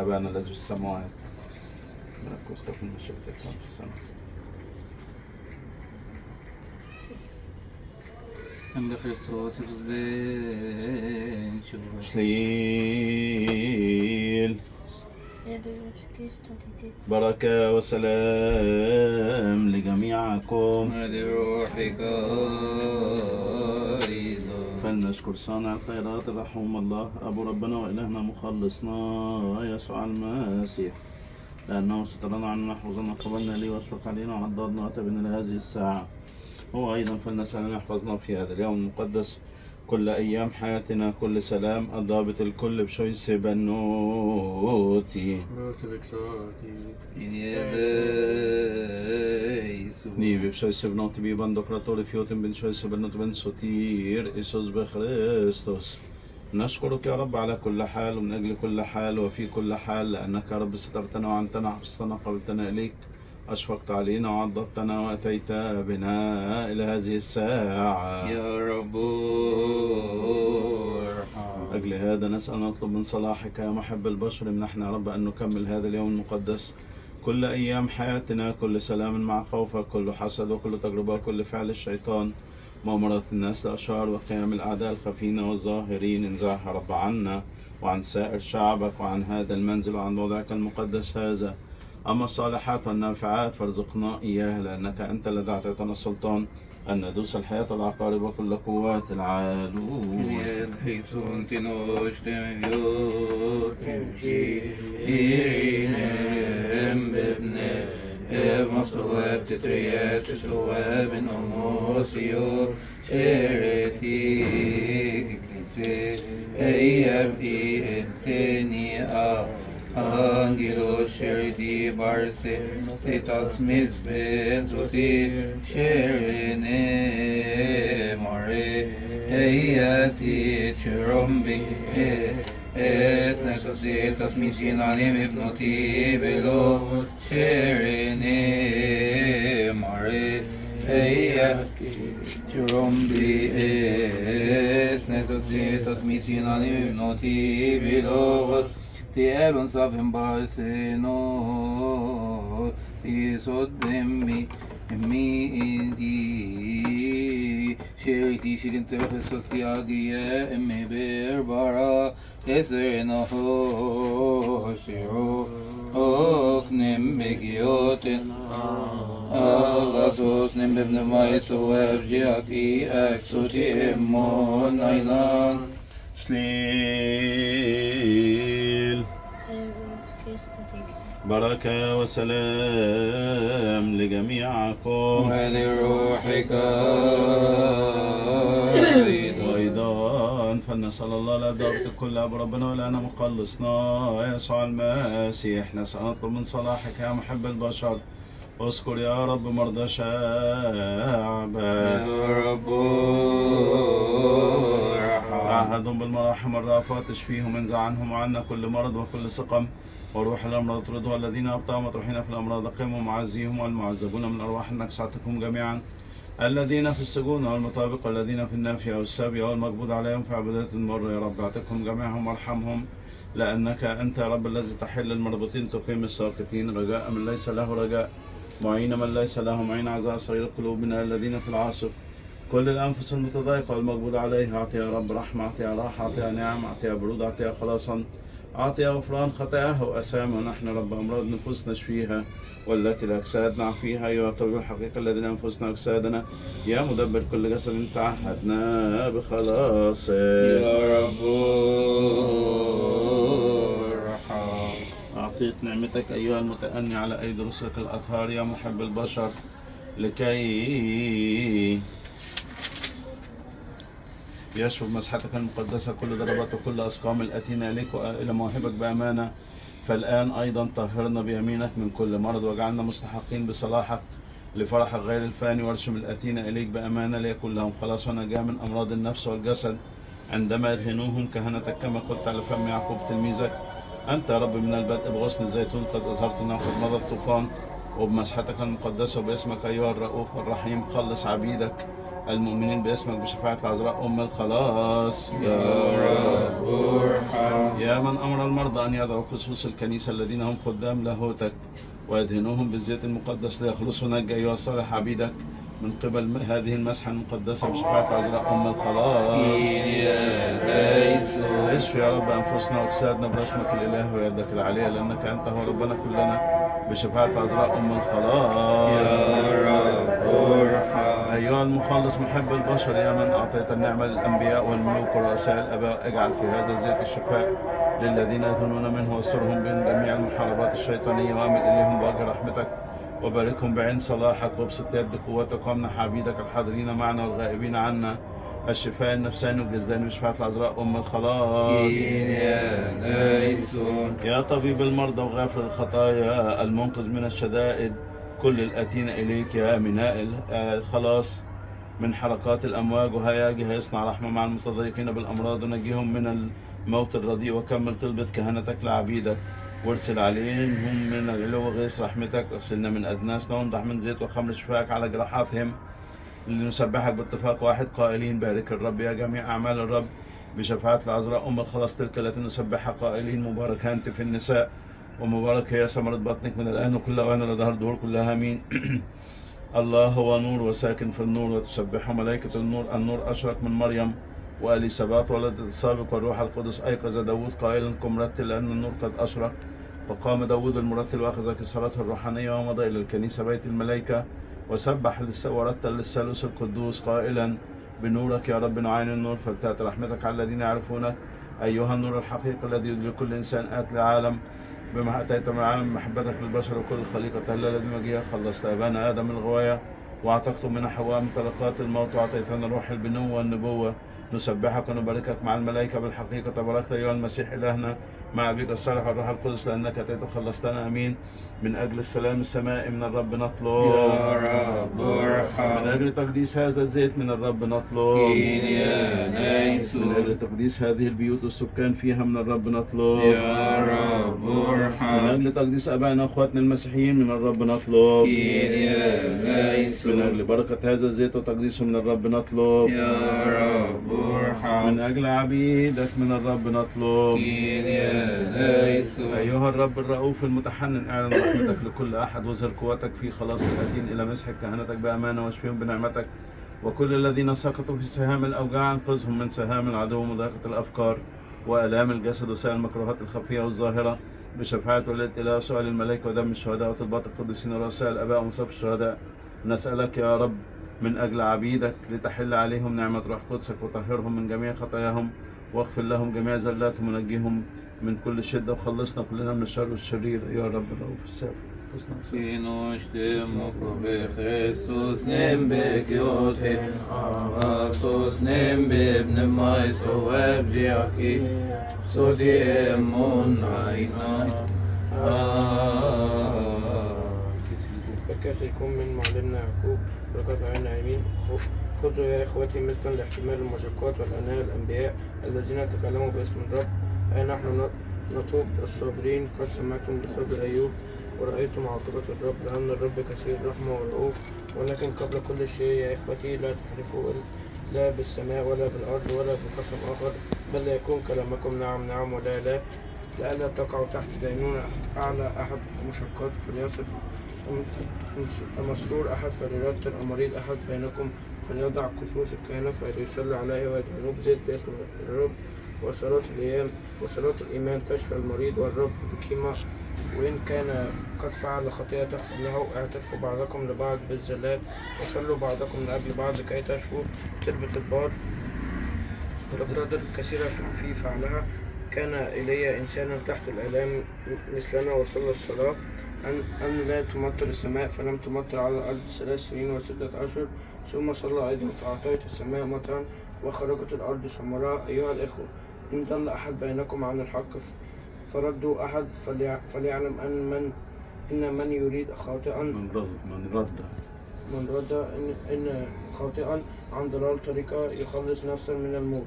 أبانا الذي في السماوات، ملكوتك مشيئتك كما في السماء. شليل. بركة وسلام لجميعكم ولروحك أيضا. فلنشكر صانع الخيرات الرحوم الله أبو ربنا وإلهنا مخلصنا يسوع المسيح، لأنه سترنا عنا حفظنا قبلنا ليه واشفق علينا وعضدنا وأتى بنا لهذه الساعة. هو أيضا فلنسأل أن يحفظنا في هذا اليوم المقدس كل أيام حياتنا كل سلام. الضابط الكل بشويس بنوتي نيبي بشويس بنوتي بيبان دكراتوري فيوتن بن شويس بنوت بن سوتير إيسوس بخريستوس. نشكرك يا رب على كل حال ومن أجل كل حال وفي كل حال، لأنك يا رب سترتنا وعنتنا حفظتنا قبلتنا إليك، أشفقت علينا وعضدتنا وأتيت بنا إلى هذه الساعة. يا رب ارحم. أجل هذا نسأل ونطلب من صلاحك يا محب البشر، امنحنا يا رب أن نكمل هذا اليوم المقدس كل أيام حياتنا كل سلام مع خوفك، كل حسد وكل تجربة وكل فعل الشيطان، مؤامرات الناس الأشرار وقيام الأعداء الخفين والظاهرين. انزعها رب عنا وعن سائر شعبك وعن هذا المنزل وعن وضعك المقدس هذا. أما الصالحات والنافعات فارزقنا إياها، لأنك أنت الذي أعطيتنا السلطان أن ندوس الحياة والعقارب وكل قوات العدو. Angelo Sheridi Barse Tetas Misbezuti Sherine More Eyati Chirombi Es Nesositas Misinanim Ibnoti Velo Sherine More Eyati Chirombi Es Nesositas Misinanim Ibnoti Velo تيال صافٍ بارسينو يصد بمي مي دي شيرتي شيرين ترخص يا امي بيربرا اسرنا هو شيرو أخنم بجيوتن الله سوسنم بابن مايسو وابجيك اكسوتي امون اينان. سليل. بركة وسلام لجميعكم ولروحك أيضا. وأيضا فلنسأل الله لا كل أب ربنا ولنا مخلصنا يسوع المسيح. نسأل نطلب من صلاحك يا محب البشر، اذكر يا رب مرضى شعبك يا رب عاهدهم بالمراحم والرأفات، اشفيهم انزع عنهم وعنا كل مرض وكل سقم، وروح الأمراض اطردها، الذين أبطأوا مطروحين في الأمراض أقيمهم وعزيهم، والمعذبون من أرواح النكس اعتقهم جميعا، الذين في السجون والمطابق والذين في النافية والسابية والمقبوض عليهم في عبادات المر، يا رب اعتقهم جميعهم وارحمهم، لأنك أنت يا رب الذي تحل المربوطين تقيم الساقطين، رجاء من ليس له رجاء، معين من ليس له معين، عزاء صغير قلوبنا الذين في العاصف، كل الأنفس المتضايقة والمقبوض عليها أعطيها يا رب رحمة، أعطيها راحة، أعطيها نعم، أعطيها برود، أعطيها خلاصا، أعطيها غفران خطاياها وأسامها. ونحن رب أمراض نفوسنا اشفيها، والتي الأجساد نعفيها، أيها الطبيب الحقيقي الذي أنفسنا أجسادنا، يا مدبر كل جسد تعهدنا بخلاصه يا رب ارحم. أعطيت نعمتك أيها المتأني على أيدي رسلك الأطهار يا محب البشر، لكي يشفو بمسحتك المقدسة كل ضربات وكل أسقام الآتين إليك وإلى مواهبك بأمانة. فالآن أيضا طهرنا بيمينك من كل مرض، واجعلنا مستحقين بصلاحك لفرحك غير الفاني، وارشم الآتين إليك بأمانة ليكن لهم خلاص ونجاة من أمراض النفس والجسد عندما يدهنوهم كهنتك كما قلت على فم يعقوب تلميذك. أنت يا رب من البدء بغصن الزيتون قد أظهرت أنه قد مضى الطوفان، وبمسحتك المقدسة وباسمك أيها الرؤوف الرحيم خلص عبيدك المؤمنين باسمك بشفاعة العذراء أم الخلاص. يا رب ارحم. يا من أمر المرضى أن يدعوا قسوس الكنيسة الذين هم خدام لاهوتك ويدهنوهم بالزيت المقدس ليخلصوا، نجي أيها الصالح عبيدك من قبل هذه المسحة المقدسة بشفاعة العذراء أم الخلاص. اشفي يا رب أنفسنا وأجسادنا برسمك الإله ويدك العلية، لأنك أنت هو ربنا كلنا بشفاعة العذراء أم الخلاص. يا رب ارحم. أيها المخلص محب البشر، يا من أعطيت النعمة للأنبياء والملوك ورؤساء الآباء، اجعل في هذا الزيت الشفاء للذين يدهنون منه، واسترهم من جميع المحاربات الشيطانية، وأمل إليهم بوجه رحمتك، وباركهم بعين صلاحك، وابسط يد قوتك، وامنح عبيدك الحاضرين معنا والغائبين عنا الشفاء النفساني والجسداني بشفاعة العذراء أم الخلاص. يا طبيب المرضى وغافر الخطايا، المنقذ من الشدائد، كل الآتين إليك يا ميناء الخلاص من حركات الأمواج وهياجها، يصنع رحمة مع المتضايقين بالأمراض، ونجيهم من الموت الرديء، وكمل طلبة كهنتك لعبيدك، وارسل عليهم من العلو غيث رحمتك، اغسلنا من أدناسنا، وانضح من زيت وخمر شفائك على جراحاتهم، لنسبحك باتفاق واحد قائلين: بارك الرب يا جميع أعمال الرب، بشفاعة العذراء أم الخلاص تلك التي نسبحها قائلين: مباركة أنت في النساء، ومبارك هي ثمرة بطنك من الآن وكل أوان إلى دهر الدهور كلها، آمين. الله هو نور وساكن في النور، وتسبحه ملائكة النور. النور أشرق من مريم وأليصابات ولدت السابق، والروح القدس أيقظ داود قائلا: قم رتل لأن النور قد أشرق. فقام داود المرتل وأخذ كسرته الروحانية ومضى إلى الكنيسة بيت الملائكة، وسبح ورتل للثالوث القدوس قائلا: بنورك يا رب نعاين النور، فلتأت رحمتك على الذين يعرفونك. أيها النور الحقيقي الذي يدري كل إنسان آت للعالم، بما أتيت من العالم محبتك للبشر وكل الخليقة تهللت بمجيئك. خلصت أبانا آدم من الغواية، وأعتقت من حواء من طلقات الموت، وأعطيتنا روح البنوة والنبوة. نسبحك ونباركك مع الملائكة بالحقيقة. تباركت أيها المسيح إلهنا مع أبيك الصالح والروح القدس، لأنك أتيت وخلصتنا، أمين. من أجل السلام السمائي من الرب نطلب. يا رب ارحم. من أجل تقديس هذا الزيت من الرب نطلب. من أجل تقديس هذه البيوت والسكان فيها من الرب نطلب. يا رب ارحم. من أجل تقديس أبائنا وأخواتنا المسيحيين من الرب نطلب. من أجل بركة هذا الزيت وتقديسه من الرب نطلب. يا رب ارحم. من أجل عبيدك من الرب نطلب. أيها الرب الرؤوف المتحنن، اعلن رحمتك لكل أحد، واظهر قوتك في خلاص الآتين إلى مسح كهنتك بأمانة، واشفيهم بنعمتك. وكل الذين سقطوا في سهام الأوجاع انقذهم من سهام العدو ومضايقة الأفكار وآلام الجسد وسائر المكروهات الخفية والظاهرة، بشفاعة ولادة الإله وسؤال الملائكة ودم الشهداء وطلبات القديسين ورؤساء الآباء ومصاف الشهداء. نسألك يا رب من أجل عبيدك لتحل عليهم نعمة روح قدسك، وطهرهم من جميع خطاياهم، واغفر لهم جميع زلاتهم، ونجيهم من كل شدة، وخلصنا كلنا من الشر والشرير. يا رب الرؤوف السافر. بكاثركم من معلمنا يعقوب بركات عين آمين. خذوا يا إخوتي مثلا لاحتمال المشقات والأناء الأنبياء الذين تكلموا باسم الرب. أي نحن نطوب الصابرين، قد سمعتم بصبر أيوب ورأيتم عاقبة الرب، لأن الرب كثير الرحمة والرؤوف. ولكن قبل كل شيء يا إخوتي لا تحلفوا لا بالسماء ولا بالأرض ولا بقسم آخر، بل يكون كلامكم نعم نعم ولا لا، لئلا تقعوا تحت دينونة أعلى أحد مشقات. فليصل مسرور أحد، فليرتل المريض أحد بينكم، فليضع قصوص الكهنة فليصلي عليه ويدهنوه بزيت باسم الرب. وصلاة الإيمان تشفى المريض والرب بقيمة، وإن كان قد فعل خطيئة تغفر له. اعترفوا بعضكم لبعض بالزلات، وصلوا بعضكم لأجل بعض لكي تشفوا. تربة البار تقتدر كثيرة في فعلها. كان إيليا إنسانا تحت الآلام مثلنا، وصلى الصلاة أن لا تمطر السماء، فلم تمطر على الأرض 3 سنين و6 أشهر. ثم صلى أيضا فأعطيت السماء مطرا وخرجت الأرض ثمرها. أيها الإخوة، إن ضل أحد بينكم عن الحق فردوا أحد، فليعلم إن من يريد خاطئا من رد إن خاطئا عن ضلال طريقه يخلص نفسه من الموت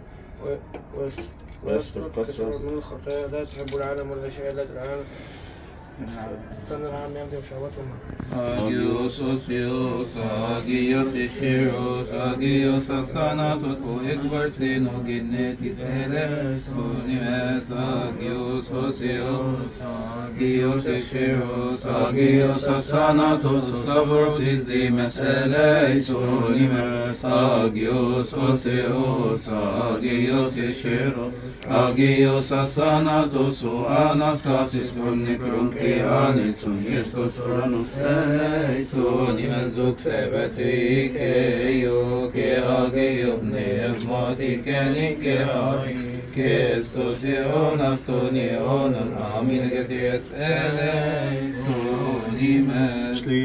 ويستر كثرة من الخطايا. لا تحبوا العالم ولا شيء لا العالم. استنى العام يمضي وشهوته معه. Agios Osios, Agios Ishiros, Agios Asanatot, Ekbar Seno Genetis Eleis, Unimes, Agios Osios, Agios Ishiros, Agios Asanatos, Stavrotis Dimes Eleis, Unimes, Agios Osios, Agios Ishiros, Agios Asanatos, Anastasis, Kronikron Kianitsun, Christos Uranus Eleison, Imenzuk Sebeti Keio, Ke Agio Pneumatike Nike, Christos Ionas Tonionon, Amin Geties Eleison, Imen. Shlil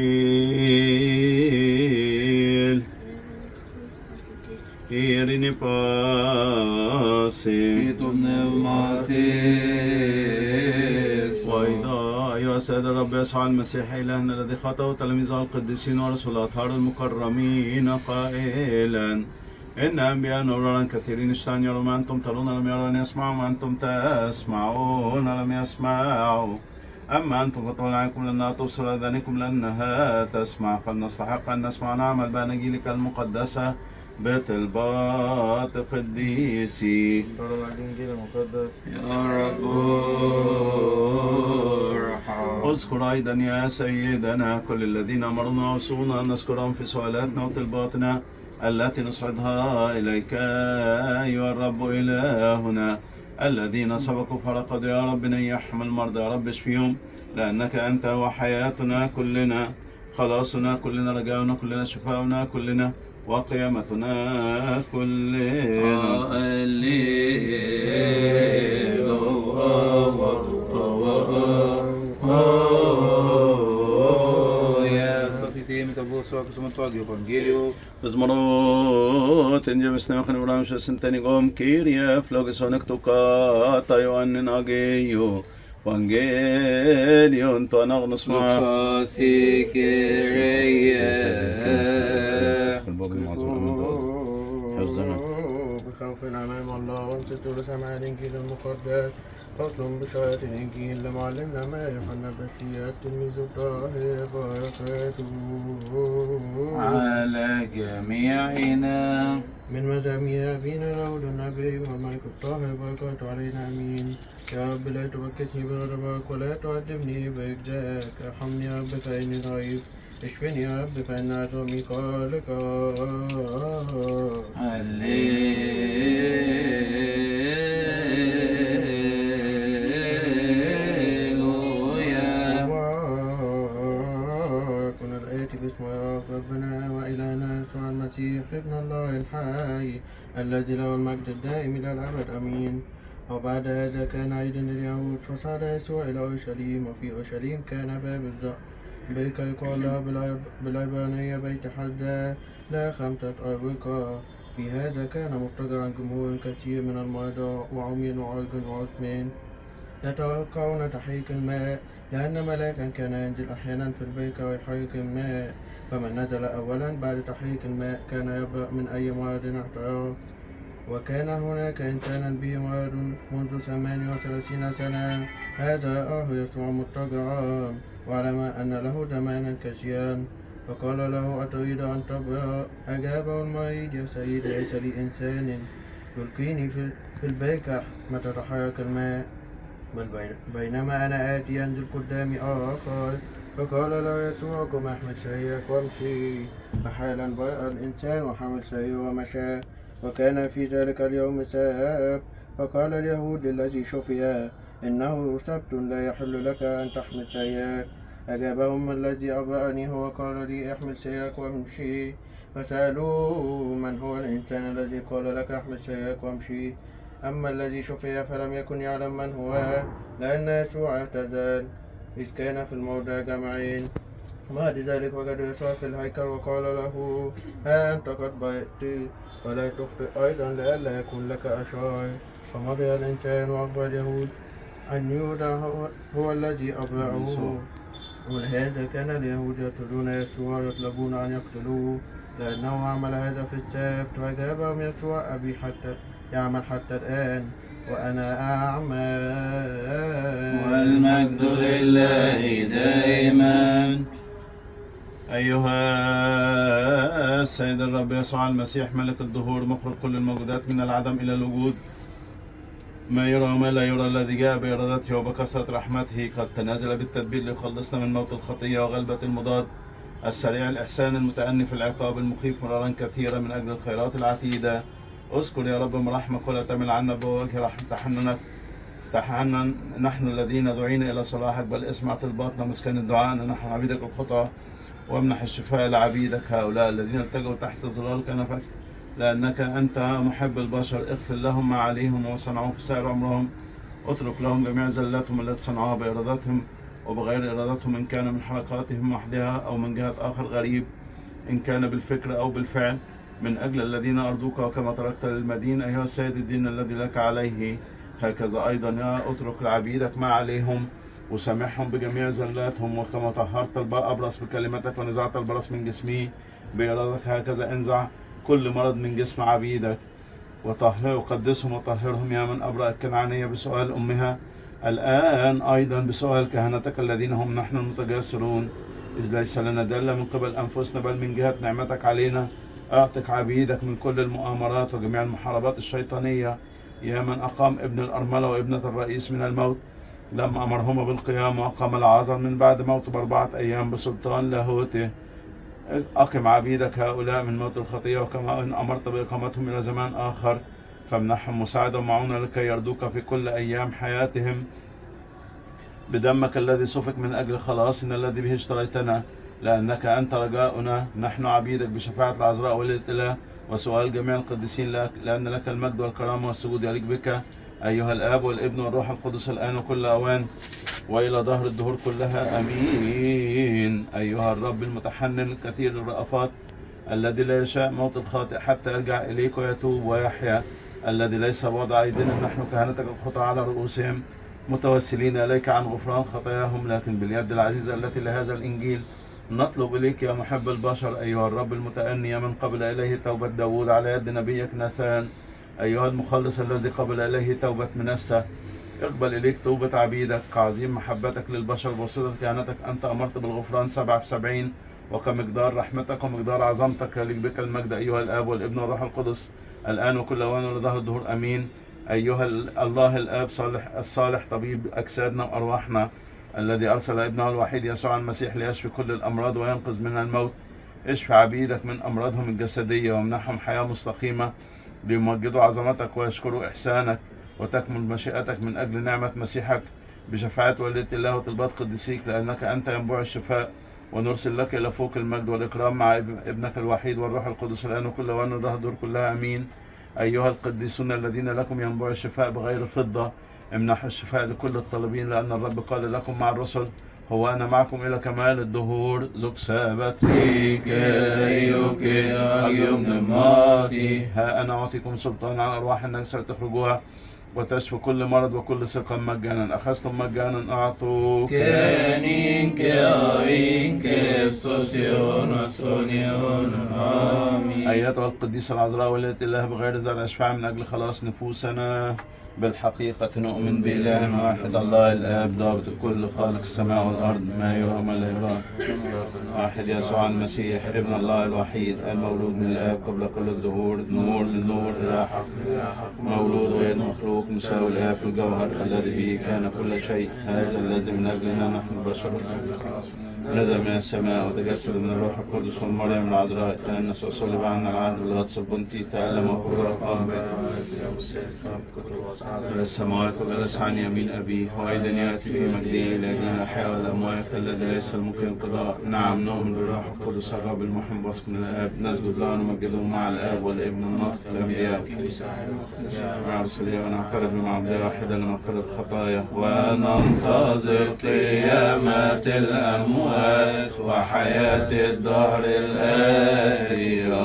Irini Pasi Kito Pneumatis. وأيضا أيها السادة الرب يسوع المسيح إلهنا الذي خاطبه تلاميذه القديسين ورسل الأطهار المكرمين قائلا إن أنبياء نورا كثيرين اشتهوا أن يروا ما أنتم ترون لم يروا، أن يسمعوا ما أنتم تسمعون لم يسمعوا. أما أنتم فطول عنكم لأنها تبصر، آذانكم لأنها تسمع. فلنستحق أن نسمع نعمل بأناجيلك المقدسة بطلبات قديسي. صلى على الإنجيل المقدس. يا رب ارحم. اذكر أيضا يا سيدنا كل الذين أمرنا وأوصونا أن نذكرهم في سؤالاتنا وطلباتنا التي نصعدها إليك أيها الرب إلهنا. الذين سبقوا فرقدوا يا رب نيحهم، المرضى يا رب اشفيهم، لأنك أنت وحياتنا كلنا، خلاصنا كلنا، رجاؤنا كلنا، شفاؤنا كلنا، وقيامتنا كلنا. مزمورات إنجيل مسنوخن إبراهيم شسنتني قوم كيريا فلوجسونك توكا تايوان ناجيو وانجيليون تنغنص مع بخوف أمام الله وانصتوا لسماع الإنجيل المقدس. فصل بشارة الإنجيل لمعلمنا ما يوحنا بشير التلميذ الطاهر بركاته على جميعنا. من مزامير أبينا داود النبي والملك الطاهر بركاته علينا آمين. يا رب لا تبكسني بغضبك ولا تعذبني بإجزائك. ارحمني يا رب فإني ضعيف، اشفني يا رب فإن عظامي خالقة. هللويا. كن الآتي باسم ربنا وإلهنا يسوع المسيح ابن الله الحي الذي له المجد الدائم إلى الأبد آمين. وبعد هذا كان عيد لليهود، فصعد يسوع إلى أورشليم، وفي أورشليم كان باب الزهر بيت يقال لها بالعبرانية بيت حزة، لا 5 أروقة. في هذا كان مضطجعا جمهور كثير من المرضى وعمي وعرج وعصم يتوقعون تحريك الماء، لأن ملاكا كان ينزل أحيانا في البيت ويحرك الماء، فمن نزل أولا بعد تحريك الماء كان يبرأ من أي مرض اعتراه. وكان هناك إنسانا به مرض منذ 38 سنة، هذا رآه يسوع مضطجعا وعلم أن له زمانا كثيرا، فقال له: أتريد أن تبرأ؟ أجابه المريض: يا سيد، ليس لي إنسان يلقيني في البركة متى تحرك الماء، بل بينما أنا آتي ينزل قدامي آخر. فقال له يسوع: قم احمل سريرك وامشي. فحالا برأ الإنسان وحمل سريره ومشى. وكان في ذلك اليوم سبت، فقال اليهود للذي شفي: إنه سبت لا يحل لك أن تحمل سريرك. أجابهم: الذي أبرأني هو قال لي احمل سريرك وامشي. فسألوه: من هو الإنسان الذي قال لك احمل سريرك وامشي؟ أما الذي شفي فلم يكن يعلم من هو، لأن يسوع اعتزل، إذ كان في الموضع جمعين. بعد ذلك وجد يسوع في الهيكل وقال له: ها أنت قد برئت، ولا تخطئ أيضا لئلا يكون لك أشرار. فمضي الإنسان وأخبر اليهود أن يهوذا هو الذي أبرأه. ولهذا كان اليهود يطردون يسوع ويطلبون أن يقتلوه، لأنه عمل هذا في السبت. وأجابهم يسوع: أبي حتى يعمل حتى الآن، وأنا أعمى. والمجد لله دائما. أيها السيد الرب يسوع المسيح، ملك الدهور، مخرج كل الموجودات من العدم إلى الوجود، ما يرى وما لا يرى، الذي جاء بإرادته وبكثرة رحمته قد تنازل بالتدبير ليخلصنا من موت الخطية وغلبة المضاد، السريع الإحسان، المتأني في العقاب، المخيف مرارا كثيرا من أجل الخيرات العتيدة. اذكر يا رب مراحمك ولا تمل عنا بوجه رحمة تحننك. تحنن نحن الذين دعينا إلى صلاحك، بل اسمع طلباتنا مسكن الدعاء نحن عبيدك الخطأ، وامنح الشفاء لعبيدك هؤلاء الذين التجوا تحت ظلال كنفك، لأنك أنت محب البشر. اغفر لهم ما عليهم وصنعوه في سائر عمرهم، اترك لهم جميع زلاتهم التي صنعوها بإرادتهم وبغير إرادتهم، إن كان من حركاتهم وحدها أو من جهة آخر غريب، إن كان بالفكر أو بالفعل، من أجل الذين أرضوك. وكما تركت للمدين أيها السيد الدين الذي لك عليه، هكذا أيضا يا اترك لعبيدك ما عليهم وسامحهم بجميع زلاتهم. وكما طهرت الأبرص بكلمتك ونزعت البرص من جسمه بإرادتك، هكذا انزع كل مرض من جسم عبيدك وطهر وقدسهم وطهرهم يا من أبرأ الكنعانية بسؤال أمها، الآن أيضا بسؤال كهنتك الذين هم نحن المتجاسرون، إذ ليس لنا دالة من قبل أنفسنا بل من جهة نعمتك علينا. أعتق عبيدك من كل المؤامرات وجميع المحاربات الشيطانية يا من أقام ابن الأرملة وابنة الرئيس من الموت لما أمرهما بالقيام، وأقام العازر من بعد موته ب4 أيام بسلطان لاهوته. أقم عبيدك هؤلاء من موت الخطية، وكما إن أمرت بإقامتهم إلى زمان آخر فامنحهم مساعدة ومعونة لكي يرضوك في كل أيام حياتهم بدمك الذي سفك من أجل خلاصنا الذي به اشتريتنا، لأنك أنت رجاؤنا نحن عبيدك بشفاعة العذراء وليدة الله وسؤال جميع القديسين لك، لأن لك المجد والكرامة والسجود يليق بك أيها الآب والابن والروح القدس الآن وكل أوان وإلى ظهر الدهور كلها أمين. أيها الرب المتحنن الكثير الرأفات الذي لا يشاء موت الخاطئ حتى يرجع إليك ويتوب ويحيا، الذي ليس وضع أيدينا نحن كهنتك الخطأ على رؤوسهم متوسلين إليك عن غفران خطاياهم، لكن باليد العزيزة التي لهذا الإنجيل نطلب إليك يا محب البشر أيها الرب المتأني يا من قبل إليه توبة داود على يد نبيك ناثان، أيها المخلص الذي قبل إليه توبة منسى، اقبل إليك توبة عبيدك كعظيم محبتك للبشر بواسطة كهنتك. أنت أمرت بالغفران 7 في 70، وكمقدار رحمتك ومقدار عظمتك يليق بك المجد أيها الآب والابن والروح القدس الآن وكل أوان ولظهر الدهور أمين. أيها الله الآب صالح الصالح طبيب أجسادنا وأرواحنا الذي أرسل ابنه الوحيد يسوع المسيح ليشفي كل الأمراض وينقذ من الموت، اشفي عبيدك من أمراضهم الجسدية وامنحهم حياة مستقيمة ليمجدوا عظمتك ويشكروا إحسانك وتكمل مشيئتك من أجل نعمة مسيحك بشفاعة والدة الله وطلبات قديسيك، لأنك أنت ينبوع الشفاء. ونرسل لك إلى فوق المجد والإكرام مع ابنك الوحيد والروح القدس الآن وكل أوان وظهر الدهور كلها أمين. أيها القديسون الذين لكم ينبوع الشفاء بغير فضة، امنحوا الشفاء لكل الطالبين، لأن الرب قال لكم مع الرسل هو أنا معكم إلى كمال الدهور. ها أنا أعطيكم سلطان على أرواح النجسة تخرجوها وتشفوا كل مرض وكل سقم مجانا. أخذتم مجانا أعطوا. أيتها القديسة العذراء وليدة الله بغير زرع أشفاع من أجل خلاص نفوسنا. بالحقيقة نؤمن بإله واحد الله الآب ضابط الكل خالق السماء والأرض ما يرى وما لا يرى، واحد يسوع المسيح ابن الله الوحيد المولود من الآب قبل كل الدهور، نور للنور إلى حق، مولود غير مخلوق، مساوي الآب في الجوهر الذي به كان كل شيء، هذا الذي من أجلنا نحن البشر نزل من السماء وتجسد من الروح القدس ومريم العذراء، تأنس وصلب عنا العهد بالغطس البنطي، تألم وقبر وقام إلى السماوات وجلس عن يمين أبيه، وأيضا يأتي في مجده إلى دين الأحياء والأموات الذي ليس الممكن القضاء. نعم نؤمن بالروح القدس الرب المحب واثق من الآب، نسجد له ونمجده مع الآب والابن الناطق الأنبياء مع رسله، ونعترف بمعمودية واحدة لمغفرة الخطايا، وننتظر قيامة الأموات وحياة الدهر الآتية.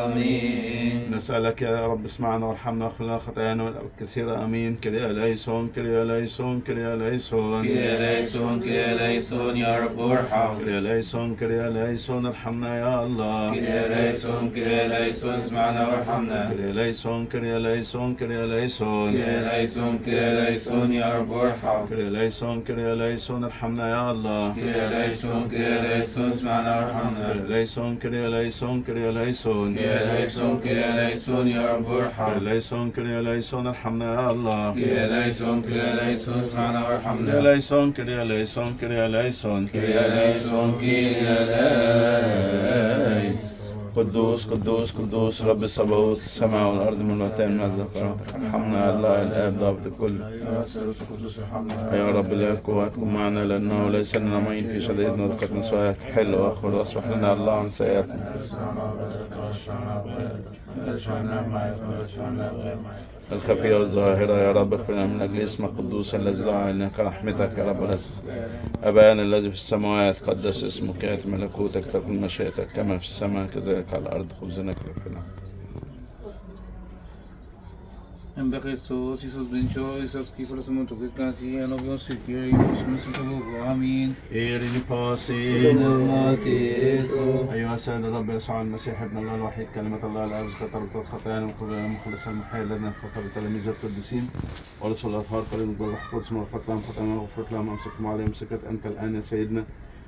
آمين. نسأل لك يا رب اسمعنا وارحمنا واغفر لنا خطايانا الكثيرة امين. كريا ليسون كريا ليسون كريا ليسون كريا ليسون كريا ليسون يا رب ارحم. كريا ليسون كريا ليسون ارحمنا يا الله. كريا ليسون كريا ليسون اسمعنا وارحمنا. كريا ليسون كريا ليسون كريا ليسون كريا ليسون كريا ليسون يا رب ارحم. كريا ليسون كريا ليسون ارحمنا يا الله. كريا ليسون كريا ليسون اسمعنا وارحمنا. كريا ليسون كريا ليسون كريا ليسون كريا ليسون كريا ليسون يا رب ارحم. كريا ليسون كريا ليسون ارحمنا يا الله. كريا ليسون كريا ليسون اسمعنا وارحمنا. كريا ليسون كريا ليسون كريا ليسون كريا ليسون كريا ليسون. قدوس قدوس قدوس رب السماوات السماء والارض ملوتان مجدك. ارحمنا يا الله الاب ضابط الكل. يا رب لا قواتكم معنا لانه ليس لنا معين في شديدنا ضيقتنا سواك. حل واخر واصبح لنا الله عن سيئاتنا. الخفية والظاهرة يا رب اغفر لنا من أجل اسمك القدوس الذي دعا إلينا كرحمتك يا رب العزة. أبانا الذي في السماوات قدس اسمك، يأتي ملكوتك، تكن مشيئتك كما في السماء كذلك على الأرض. خبزنا كفنا. En Christus, Jesus bencho, Jesus Kifros Montocristi, Anobion Sikir, Amin. إيريني باسي. أيها السيد الرب يسوع المسيح ابن الله الوحيد كلمة الله الآب تربط خطايانا وقبل المخلص المحيي الذي افتقر بتلاميذ القديسين ورسل الأطهار قريب بالروح القدس مرفت لهم خطايانا وغفرت لهم أمسكتم عليهم مسكت أنت الآن يا سيدنا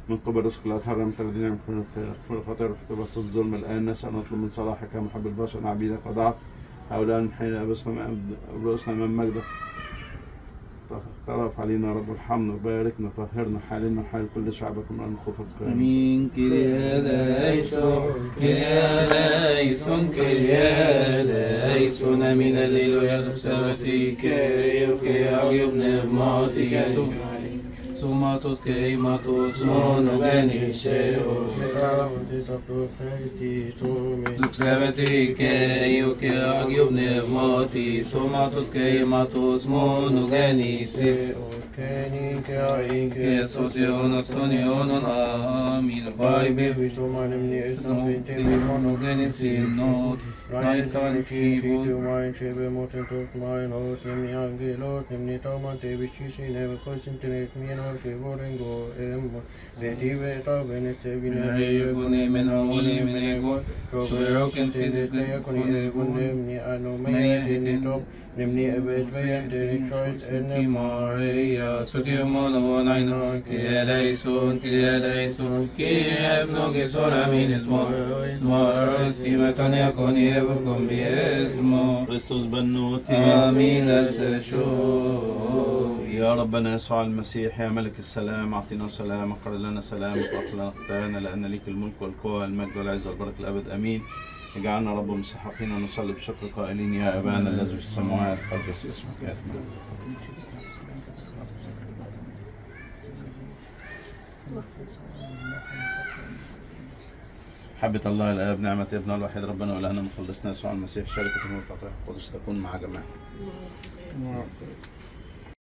من قبل رسل الأطهار المتردين من الخطايا وحتى الظلم. الآن نسأل نطلب من صلاحك يا محب البشر عبيدك وضعف هؤلاء المحيين أبرسنا أمام مجدك. طرف علينا رب ارحمنا وباركنا طهرنا حالنا وحال كل شعبك من خوفك. امين. كريا ليسون كريا ليسون كريا ليسون امين. الليلويا سبتي كريو كي بنعمتي Somatos que matos monogeniseo Luxeveti que io que agio pneumati Somatos que matos monogeniseo Que socionos sonionon amin Vaibe monogenisino كريستوس بنوتي آمين. يا ربنا يسوع المسيح يا ملك السلام اعطينا سلامك، اقر لنا سلامك واغفر لنا خطايانا لان ليك الملك والقوه والمجد والعزه والبركه الابد امين. اجعلنا رب مستحقين ان نصلي بشكر قائلين يا ابانا الذي في السماوات قدس اسمك يا محبة الله الآب نعمة ابنه الوحيد ربنا ولنا مخلصنا يسوع المسيح شركة المتعطية القدس تكون مع جميعنا.